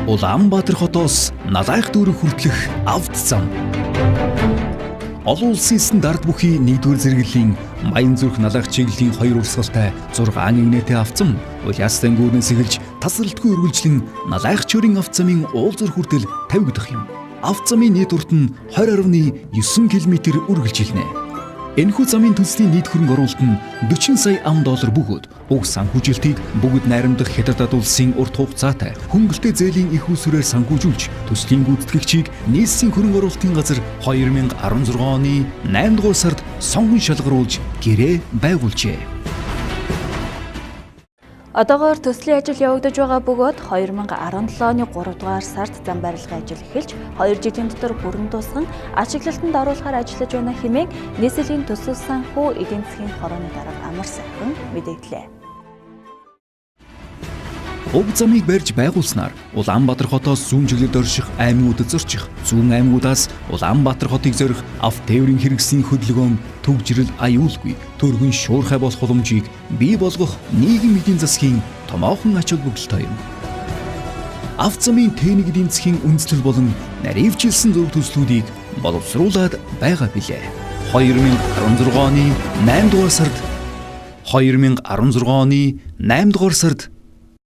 Улаанбаатар хотоос Налайх дүүрэг хүртэлх авт зам. Олон улсын стандарт бүхий нэгдүгээр зэрэглэлийн Маян зүрх Налайх чиглэлийн хоёр урсгалтай 6 нэгнэтэй авцам Улаастан гүрнээс эхэлж тасралтгүй үргэлжлэн Налайх чөрийн авт замын уул зүрх хүртэл тавигдах юм. Авт замын нийт урт нь 20.9 км үргэлжилнэ. Энэхүү замын төслийн нийт хөрөнгө оруулалт нь 40 сая ам доллар бөгөөд уг санхүүжилтийг бүгд найрамдах Хятад улсын урт хугацаатай хөнгөлтэй зээлийн их усүрээр санхүүжүүлж төслийн гүйцэтгэгчийг нийслэлийн хөрөнгө оруулалтын газар 2016 оны 8 дугаар сард сонгон шалгаруулж гэрээ байгуулжээ. Одоогоор төслийн ажил явагдаж байгаа бөгөөд 2017 оны 3 дугаар сард зам барилгын ажил эхэлж 2 жилийн дотор бүрэн дуусган ашиглалтанд оруулахаар ажиллаж байна хэмээн нийслэлийн төсөл санхүү эдийн засгийн хорооны дарга Амар сайхан мэдэгдлээ. Уг замыг барьж байгуулснаар Улаанбаатар хотоос зүүн чиглэлд орших аймагуудад зорчих, зүүн аймагудаас Улаанбаатар хотыг зорих авто тээврийн хэрэгслийн хөдөлгөөн түгжрэл аюулгүй төргөн шуурхай болох боломжийг бий болгох нийгэм эдийн засгийн томоохон ач холбогдолтой юм. Авто замын тэнэг эдийн засгийн үндэслэл болон наривчилсан зөв төслүүдийг боловсруулад байгаа билээ. 2016 оны 8 дугаар сард 2016 оны 8 дугаар сард